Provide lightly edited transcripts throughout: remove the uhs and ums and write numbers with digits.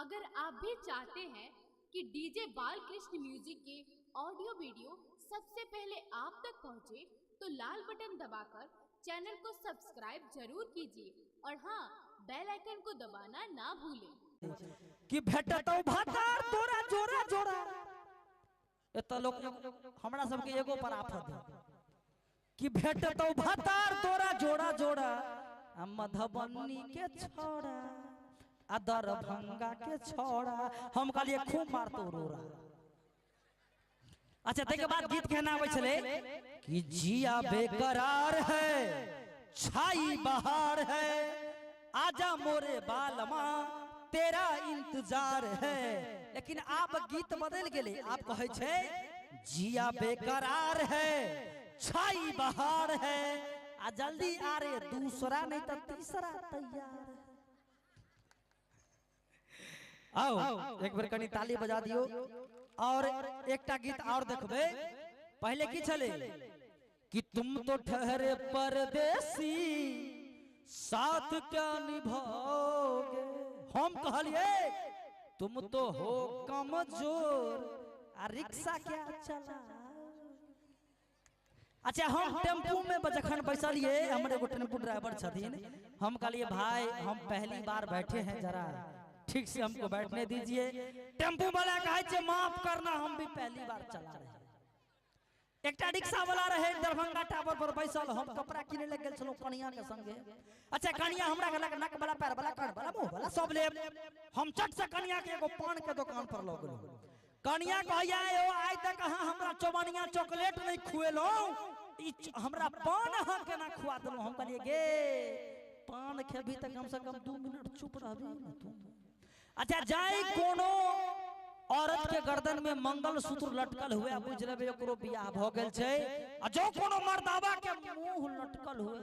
अगर आप भी चाहते हैं कि डीजे बालकृष्ण म्यूजिक के ऑडियो वीडियो सबसे पहले आप तक पहुंचे, तो लाल बटन दबाकर चैनल को सब्सक्राइब जरूर कीजिए और हाँ, बेल आइकन को दबाना ना भूलें। कि भेटतौ भातार तोरा जोरा जोरा। एत लोग हमरा सबके एगो पर आफत है कि भेटतौ भातार तोरा जोरा जोरा, आ मधुबनी के छोड़ा आ दरभंगा के छोड़ा, हम कहलिए खूब मारतौ रोरा। अच्छा तै के बाद गीत कहना आबै छलै कि जिया बेकरार है छाई बहार है, आजा मोरे बालमा तेरा इंतजार है। लेकिन आप गीत बदल गेलै, आप कहै छै जिया बेकरार है छाई बहार है, आ जल्दी आ रे दूसरा नहीं तो तीसरा तैयार है। आओ एक बेर कनी ताली बजा दियो और एकटा गीत और देखबे। पहले की छले कि तुम तो ठहरे परदेसी साथ क्या निभाओगे, हम कहलिए तुम तो हो कमजोर आ रिक्शा क्या चला। अच्छा हम टेम्पू में जखन बैसलिए, हमरे एगो टेम्पू ड्राइवर छथिन, हम कहलिए भाई हम पहली बार बैठे हैं, जरा ठीक से हमको बैठने दीजिए। टेम्पू वाला कहै छै माफ करना, हम भी पहली बार चला रहे हैं। एकटा रिक्शा वाला रहे दरभंगा टावर पर बैसल, हम कपड़ा किने लग गेल छलहुँ कनिया के संगे। अच्छा कनिया हमरा कहलक नक वाला पैर वाला कान वाला मुंह वाला सब लेब। हम चट से कनिया के एगो पान के दुकान पर लऽ गेलहुँ। कनिया कहैया यो आइ तक अहाँ हमरा चौबनिया चॉकलेट नहीं खुएलहुँ, ई हमरा पान अहाँ केना खुआ देलहुँ। हम कहलिए गे पान खेबी तऽ कम से कम 2 मिनट चुप रहबी ने तू। अच्छा जाई कोनो औरत के गर्दन में मंगलसूत्र लटकल हुए बुझ लेबै ओकरो बियाह भ गेल छै, आ जो कोनो मर्दावा के मुंह लटकल हुए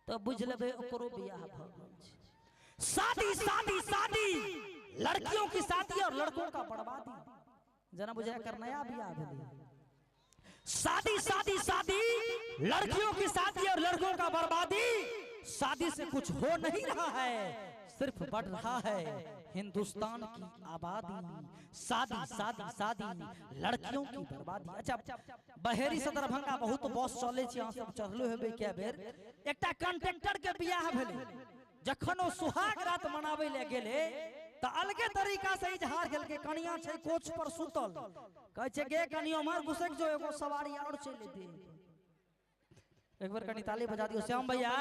तो बुझ लेबै ओकरो बियाह भ गेल छै। शादी शादी शादी, लड़कियों की शादी और लड़कों का बर्बादी, जना बुझाय कर नया बियाह भेलै। शादी शादी शादी, लड़कियों की शादी और लड़कों का बर्बादी। शादी से कुछ हो नहीं रहा है, सिर्फ बढ़ रहा है हिंदुस्तान की आबादी। शादी शादी शादी, लड़कियों की बर्बादी। अच्छा बहेरी से दरभंगा बहुत बस चले छै, अहाँ सब चढ़लो हेबै कए बेर। एकटा कंडक्टर के बियाह भेलै, जखन ओ सुहाग रात मनाबै ले गेलै तऽ अलगे तरीका से इजहार केलकै। कनिया छै कोच पर सुतल, कहै छै गे कनियो मार घुसक जो एगो सवारी और चलि दे। एक बार कनी ताली बजा दियो श्याम भैया।